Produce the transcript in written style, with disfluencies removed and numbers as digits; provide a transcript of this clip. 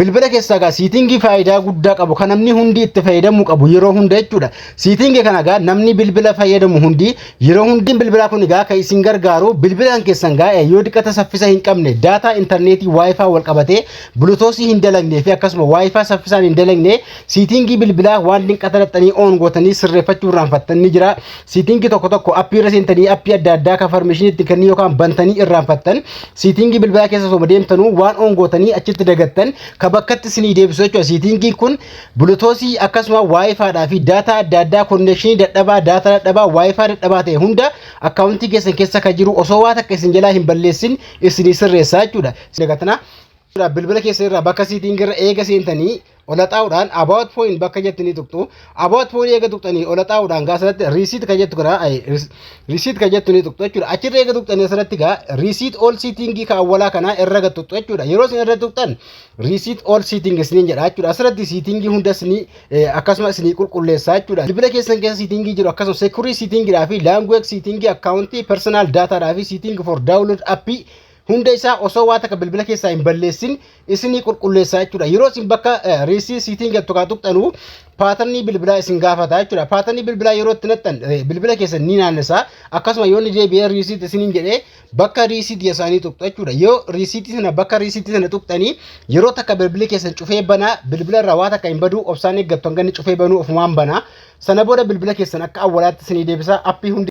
Bilbila keessaa gaa setting faayidaa guddaa qabu kan namni hundi itti fayyadamuu qabu yeroo hunda jechuudha. Setting kana gaa namni bilbila fayyadamu hundi yeroo hundi bilbilaa kun gaa kan isin gargaaru, bilbilaan keessan gaa yoo dhiqata saffisa hin qabne, data intarneetii WiFi wal qabatee Bluetooth hin dalagne fi akkasuma WiFi saffisaan hin dalagne, setting bilbilaa waan dinqata dhaxxanii on gootanii sirreeffachuu irraanfattan ni jira. Setting tokko tokko app irra seentanii app adda addaa kan permission itti kennii yookaan bantanii irraanfattan, setting bilbilaa keessa osoo deemtanuu waan on gootanii achitti dagattan ka bakkatti isinii deebisu jechuudha. Settingiin kun Bluetooth, akkasuma WiFidhaa fi data adda addaa, connection dadhabaa, data dadhabaa, WiFi dadhabaa ta'e hunda account keessan keessa kan jiru osoo waa takka isin jalaa hin balleessin isinii sirreessaa jechuudha. Dagatana bilbila keessa irraa bakka setting irra eega seentanii ola xaa'uudhaan about phone bakka jettanii tuqxu. About phone eega tuqxanii ola xaa'uudhaan gaa asirratti reset kan jettu kana, reset kan jettu ni tuqxu jechuudha. Achirra eega tuqxanii asirratti gaa reset all setting ka awwalaa kana irra gad tuqxu jechuudha. Yeroo isin irra tuqxan reset all setting isiniin jedha jechuudha. Asirratti setting hunda isinii akkasuma isinii qulqulleessaa jechuudha. Bilbila keessan keessa setting jiru akkasuma security settingidhaa fi language setting, account, personal datadhaa fi setting for download app hunda isaa osoo waa takka bilbila keessaa hin balleessin isinii qulqulleessaa jechuudha. Yeroo isin bakka reset setting jettu kaa tuqxanuu pattern bilbilaa isin gaafata jechuudha. Pattern bilbilaa yeroo itti naxxan bilbila keessan ni naannessa. Akkasuma yoo inni deebi'ee reset isiniin jedhee bakka reset isaanii tuqxu jechuudha. Yoo reset sana bakka reset sana tuqxanii yeroo takka bilbilli keessan cufee banaa, bilbila irraa waa takka hin baduu, obsaan eeggattu hanga inni cufee banuu ofumaan banaa. Sana booda bilbila keessan akka awwalaatti isinii deebisa app hundi.